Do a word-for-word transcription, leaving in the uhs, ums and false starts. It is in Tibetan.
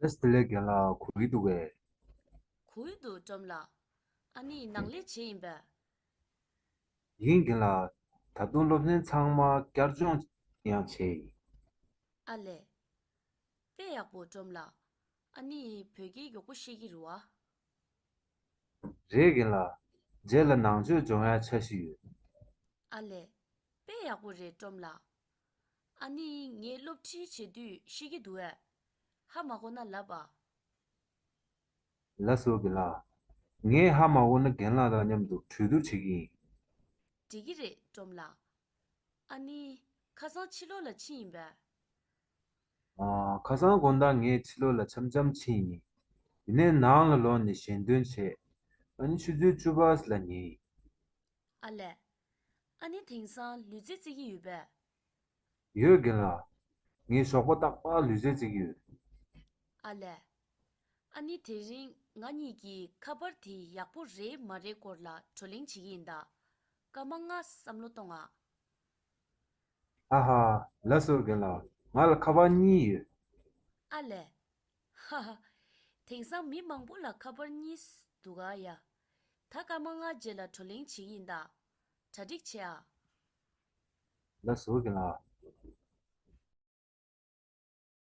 ལགས། དེ་ལས་རྒན་ལགས་གོ་གི་འདུག་གས། གོ་གི་འདུག་ཀྲོམ་ལགས། ཨ་ནི་ནང་ལས་བྱེད་ཡིན་པས། ཡིན་རྒན་ལགས། ད་དུང་སློབ་ཚན་ཚང་མ་བསྐྱར་སྦྱོང་ཡང་བྱས་ཡིན། ཨ་ལས། དཔེ་ཡག་པོ་ཀྲོམ་ལགས། ཨ་ནི་བོད་སྐད་མགྱོགས་པོ་ཤེས་ཀྱི་རེད་བ། རེད་རྒན་ལགས། རྗེས་ལ་ནང་ཆོས་སྦྱོང་ཡ་འཆར་གཞི་ཡོད། ཨ་ལས། དཔེ་ཡག་པོ་རེད་ཀྲོམ་ལགས། ཨ་ནི་ངས་སློབ་ཁྲིད་བྱེད་དུས་ཤེས་ཀྱི་འདུག་ཨེ། ཧ་མ་གོ་ན་ལབ་ཨ། ལགས་སོ་རྒན་ལགས། ངས་ཧ་མ་གོ་ན་རྒན་ལགས་དང་མཉམ་དུ་གྲོས་བསྡུར་བྱེད་ཀྱི་ཡིན། འགྲིག་གི་རེད་ཀྲོམ་ལགས། ཨ་ནི་ཁ་སང་ཕྱི་ལོགས་ལ་ཕྱིན་ཡིན་པས། ཨ། ཁ་སང་དགོང་དག་ངས་ཕྱི་ལོགས་ལ་འཆམ་འཆམ་ཕྱིན་ཡིན། དེ་ནས་ནང་ལ་ལོག་ནས་ཞལ་འདོན་བྱས། ཨ་ནི་ཆུ་ཚོད་བཅུ་པ་ལ་ཉལ་ཡིན། ཨ་ལས། ཨ་ནི་དེང་སང་ལུས་རྩལ་རྩེ་གི་ཡོད་པས། ཡོད་རྒན་ལགས། ངས་ཞོགས་པ་རྟག་པར་ལུས་རྩལ་རྩེ་གི་ཡོད། ཨ་ལས། ཨ་ནི་དེ་རིང་ང་གཉིས་ཀྱིས་ཁ་པར་དེ་ཡག་པོ་རེད་མ་རེད་སྐོར་ལ་བགྲོ་གླེང་བྱེད་ཀྱི་ཡིན་ད། སྐར་མ་ལྔ་བསམ་བློ་གཏོང་ཨ། ཧ་ཧ། ལགས་སོ་རྒན་ལགས། ང་ལ་ཁ་པར་གཉིས་ཡོད། ཨ་ལས། ཧ་ཧ། དེང་སང་མི་མང་པོ་ལ་ཁ་པར་གཉིས་འདུག་ག་ཡ། ད་སྐར་མ་ལྔ་རྗེས་ལ་བགྲོ་གླེང་བྱེད་ཀྱི་ཡིན་ད། གྲ་སྒྲིག་བྱེད་ཨ། ལགས་སོ་རྒན་ལགས།